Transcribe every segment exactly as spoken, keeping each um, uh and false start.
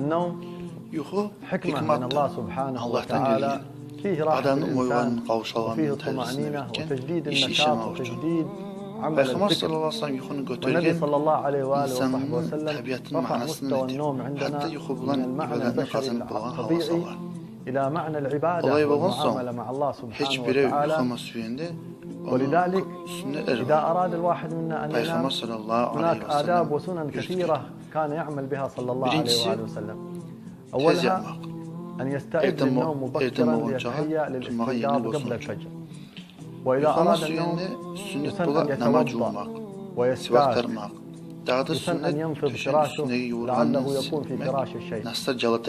النوم حكمة من الله سبحانه وتعالى، فيه راحة الإنسان، وفيه الطمأنينة، وتجديد النشاط، وتجديد عمل الفكر. والنبي صلى الله عليه وآله وصحبه وسلم رفع مستوى النوم عندنا من المعنى البشري الطبيعي إلى معنى العبادة والمعاملة مع الله سبحانه وتعالى. ولذلك إذا أراد الواحد منا أن ينام، هناك آداب وسنن كثيرة كان يعمل بها صلى الله عليه وآله وسلم. أولها أن يستعد للنوم مبكرا ليتهيأ للاستيقاظ قبل الفجر. وإذا أراد النوم يسن أن يتوضأ ويستاك. يسن أن ينفض فراشه لعله يكون في فراش الشيخ.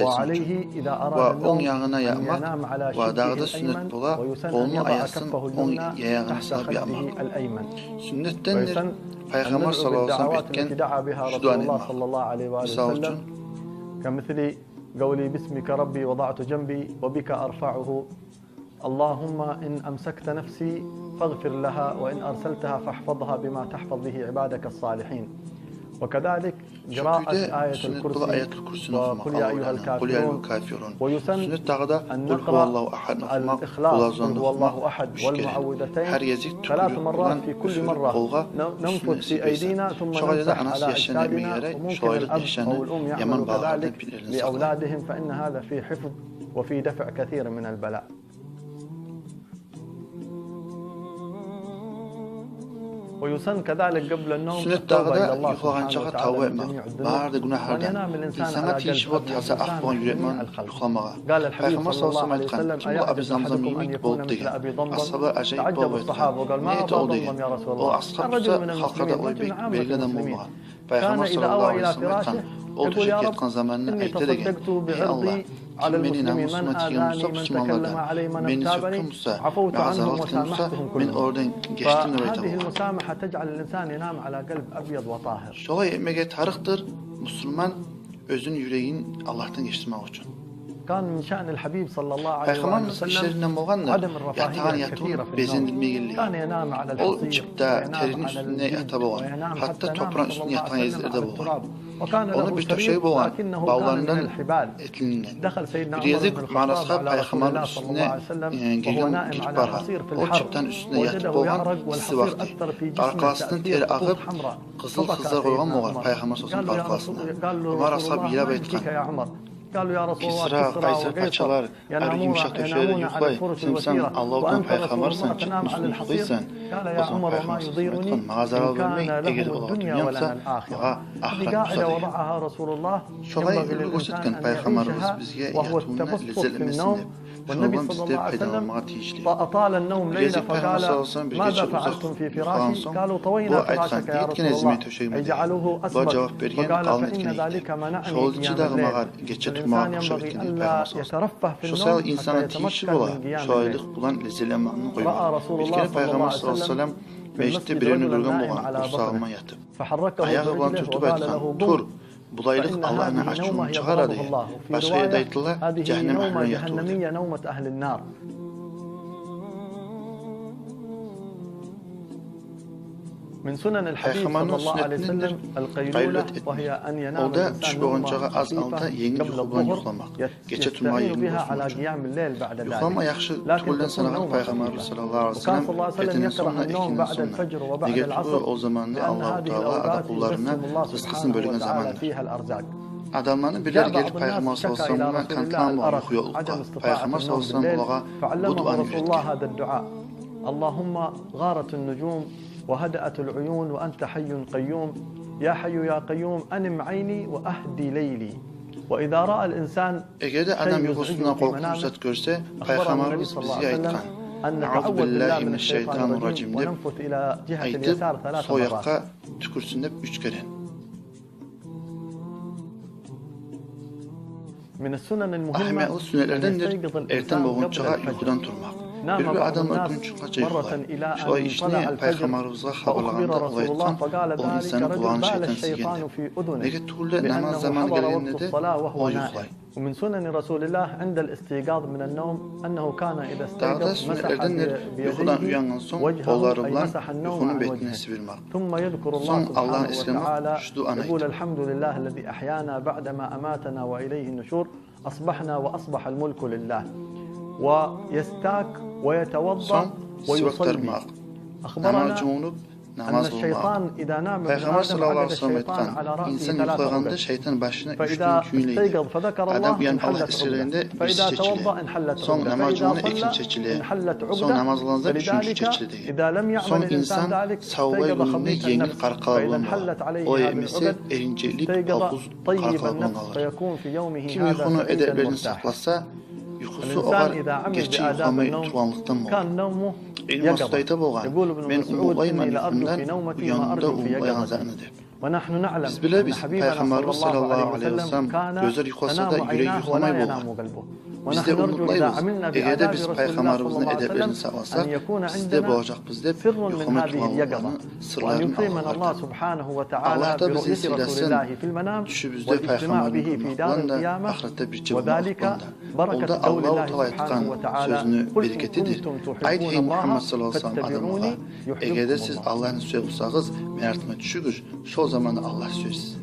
وعليه إذا أراد النوم أن ينام على شقه الأيمن، ويسن أن يضع كفه اليمنى تحت خده الأيمن. ويسن أن ندعو بالدعوات التي دعا بها رسول الله صلى الله عليه وآله وسلم، كمثل قولي: باسمك ربي وضعت جنبي وبك أرفعه. اللهم إن أمسكت نفسي فاغفر لها، وإن أرسلتها فاحفظها بما تحفظ به عبادك الصالحين. وكذلك قراءة آية الكرسي وقل يا أيها الكافرون. ويسن أن نقرأ الإخلاص، قل هو الله أحد، والمعوذتين ثلاث مرات في كل مرة. ننفث في أيدينا ثم نمسح على أجسادنا، وممكن الأب أو الأم يعمل كذلك لأولادهم، فإن هذا في حفظ وفي دفع كثير من البلاء. ويسن كذلك قبل النوم التوبة إلى الله سبحانه وتعالى من جميع الذنوب، وأن ينام الإنسان على قلب أبيض وطاهر. قال الحبيب صلى الله عليه وسلم: أيعجز أحدكم أن يكون مثل أبي ضمضم؟ تعجب الصحابة وقال: ما أبا ضمضم يا رسول الله؟ قال: رجل من المسلمين، رجل عامة المسلمين. كان إذا أوى إلى فراشه يقول: يا رب، إني تصدقت بعرضي على المسلمين، من آذاني، من تكلم علي، من أغتابني، عفوت عنهم وسامحتهم كلهم. فهذه المسامحة تجعل الإنسان ينام على قلب أبيض وطاهر. Шолай этмеге тарыкъдыр мусулман оьзюню юрегин Аллагьдан гечдирмек учун. كان من شأن الحبيب صلى الله عليه وسلم عدم الرفاهية في الثياب. Пайхаммарыбызны ишлеринден болгъандыр ятагъан ятывун безендирмегенлиги. كان ينام على الحصير، وينام على الجلد، وينام حتى نام صلى الله عليه وسلم على التراب. Ону бир тюрлю болгъан, бавларындан, этинден. Бир гезик Марасгъа пайхаммарны уьстюне гирген, гирип баргъан. О чыптан уьстюнде ятып болгъан исси вакъти. Къаркъарасындан тер агъып, къызыл хызлар къойгъан болгъан пайхаммар саллаллагьу алайгьи ва салламны къаркъарасына. Омар асгьаб йылап айтгъан: Кисра, Къайсар пачалар арив юмшакъ тёшеклерде юхлай, сен буса Аллагьны пайхаммарысан, чыкъмыш юхлайсан. О заман пайхаммар саллаллагьу алайгьи ва саллам айтгъан: магъа зарал бермей, эгер олагъа дюнья буса, магъа ахырат буса, деген. Шолай уьлгю гёрсетген пайхаммарыбыз бизге ятывну леззетлемесин деп. Шондан биз де пайдаланмагъа тийишлибиз. Гезик пайхаммар саллаллагьу алайгьи ва саллам бир гече узакъ юхлагъан сонг, бу айтгъан: «Нетген эдигиз мени тёшегиме?» — деген. Булар жавап берген: «Къалын этген эдик». Шолай чы дагъы магъа гече турмагъа къошуп этген эди пайхаммар саллаллагьу алайгьи ва саллам. Шо саялы инсангъа тийишли бола шолай булан леззетлемекни къоймакъ. Бир керен пайхаммар саллаллагьу алайгьи ва саллам межитде биревню гёрген болгъан, къурсагъына ятып. Аягъы булан тюртюп айтгъан: «Тур, булайлыкъ Аллагьны ачувун чыгъара», — деген. Башгъа ерде айтыла: «Жагьаннем агьлюню ятыву», — деген. Пайхаммарны сюннетиндендир къайлулат этмек. Ол да тюш болгъанчагъа аз алда енгил юху булан юхламакъ. Гече турмагъа енгил болсун учун. Юхлама яхшы тюгюлден санагъан пайхаммарыбыз саллаллагьу алайгьи ва саллам эртенден сонг да, экинден сонг да. Неге тюгюл, ол заманны Аллагьу Таала ада къулларына рызкъысын бёлеген заманды. Адамланы бирлери гелип пайхаммар саллаллагьу алайгьи ва салламгъа къантлагъан болгъан юху ёкълукъгъа. Пайхаммар саллаллагьу алайгьи ва саллам олагъа бу дуаны уьйретген: اللهم غارت النجوم وهدأت العيون وأنت حي قيوم، يا حي يا قيوم أنم عيني وأهد ليلي. وإذا رأى الإنسان Эгер де адам юхусунда къоркъунч зат гёрсе, пайхаммарыбыз бизге айтгъан: «Аузу биллагьи минаш-шайтанир-ражим», — деп айтып, сол якъгъа тюкюрсюн деп уьч керен. Агьамиятлы сюннетлердендир эртен болгъунчагъа юхудан турмакъ. Бир-бир адам о гюн чыкъгъанча юхлай. Шолай ишни пайхаммарыбызгъа хабарлагъанда, олай айтгъан, о инсанны къулагъына шайтан сийгенди. Неге тюгюл де намаз заманы гелгенде о юхлай. Дагъы да сюннетлердендир, юхудан уянгъан сонг къоллары булан юхуну бетине сибирмек. Сонг Аллагьны эсгермек, шу дуаны айтып. Сонг сивак тармакъ, намаз жувунуп, намаз къылмакъ. Пайхаммар саллаллагьу алайгьи ва саллам айтгъан, инсан юхлагъанда шайтан башына уьч тюгюн тюйюн ийди. Адам уянып Аллагьны эсгергенде бириси чечиле. Сонг намаз жувунгъанда экинчи чечиле. Сонг намаз къылгъанда уьчюнчю чечиле деген. Сонг инсан савлай гюнюнде енгил къаркъара булан бола. Олай эмесе, эринчеклик, алкъуз къаркъара булан къалыр. Ким юхуну эдеплерин сакъласа, юхусу огъар гече юхламай тургъанлыкъдан болур. Ибн Масъуд айта болгъан: «Мен умутлайман юхумдан уянымда умутлайгъан затны», — деп. Биз билебиз, пайхаммарыбыз саллаллагьу алайгьи ва саллам гёзлер юхласа да, юрек юхламай болгъан. Биз де умутлайбыз, эгер де биз пайхаммарыбызны эдеплерин сакъласакъ, биз де болажакъбыз деп юхламай тургъанлыкъланы сырларын Аллагь айтар. Аллагь да бизин сыйласын, тюшюбюзде пайхаммарны гёрмек булан да, ахыратда бирче болмакъ булан да. Ол да Аллагьу Таала айтгъан сёзню берекетидир. Айт, гьей Мугьаммад саллаллагьу алайгьи ва саллам, адамлагъа: «Эгер де сиз Аллагьны сюе бусагъыз, мени артыма тюшюгюз, шол заманда Аллагь сюе сизин».